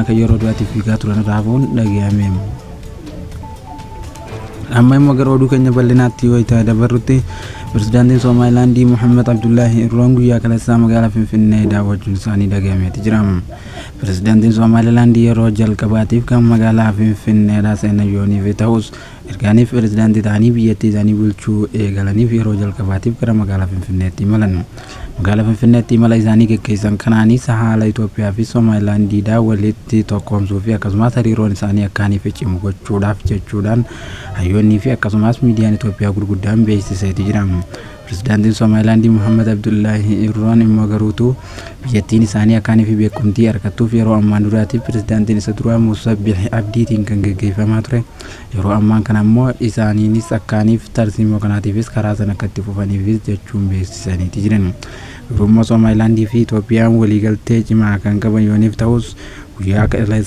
addunyaa kan yeroo duraatiif fiigaa turan irraa hafuun dhaga'ame. Amma immoo gara oduu keenya bal'inaatti yoo itti dabarrutti, pirezidaantiin Somaalilaandii Muhammad Abdullaahi Irroon guyyaa kaleessaa magaalaa Finfinnee daawwachuun isaanii dhagahameeti jira. Pirezidaantiin Somaalilaandii yeroo jalqabaatiif kan magaalaa Finfinneedhaa seenan yooniif ta'us, ergaaniif pirezidaantii ta'anii biyyattii isaanii bulchuu eegalaniif yeroo jalqabaatiif gara magaalaa Finfinneetti imalan. Magaalaa Finfinneetti imala isaanii geggeessan kanaanis haala Itoophiyaa fi Somaalilaandiidhaa walitti tokkoomsuu fi akkasumas hariiroon isaanii akkaaniif cimu gochuudhaaf jechuudhaan hayyoonnii fi akkasumas miidiyaan Itoophiyaa gurguddaan beeksiseeti jira. Pirezidaantiin Somaalilaandii Muhammad Abdullaahi Irroon immoo garuutu biyyattiin isaanii akkaanii fi beekumtii argattuuf yeroo ammaan duraatiif pirezidaantiin isa duraa Muusaa Bihi Abdiitiin kan geggeeffamaa ture. Yeroo ammaan kana immoo isaaniinis akkaaniif tarsiimoo kanaatiifis karaa sana akka itti fufaniifis jechuun beeksisaniiti jiran. Garuu immoo Somaalilaandii fi Itoophiyaan waliigaltee cimaa kan qaban yooniif ta'us, guyyaa kaleessaa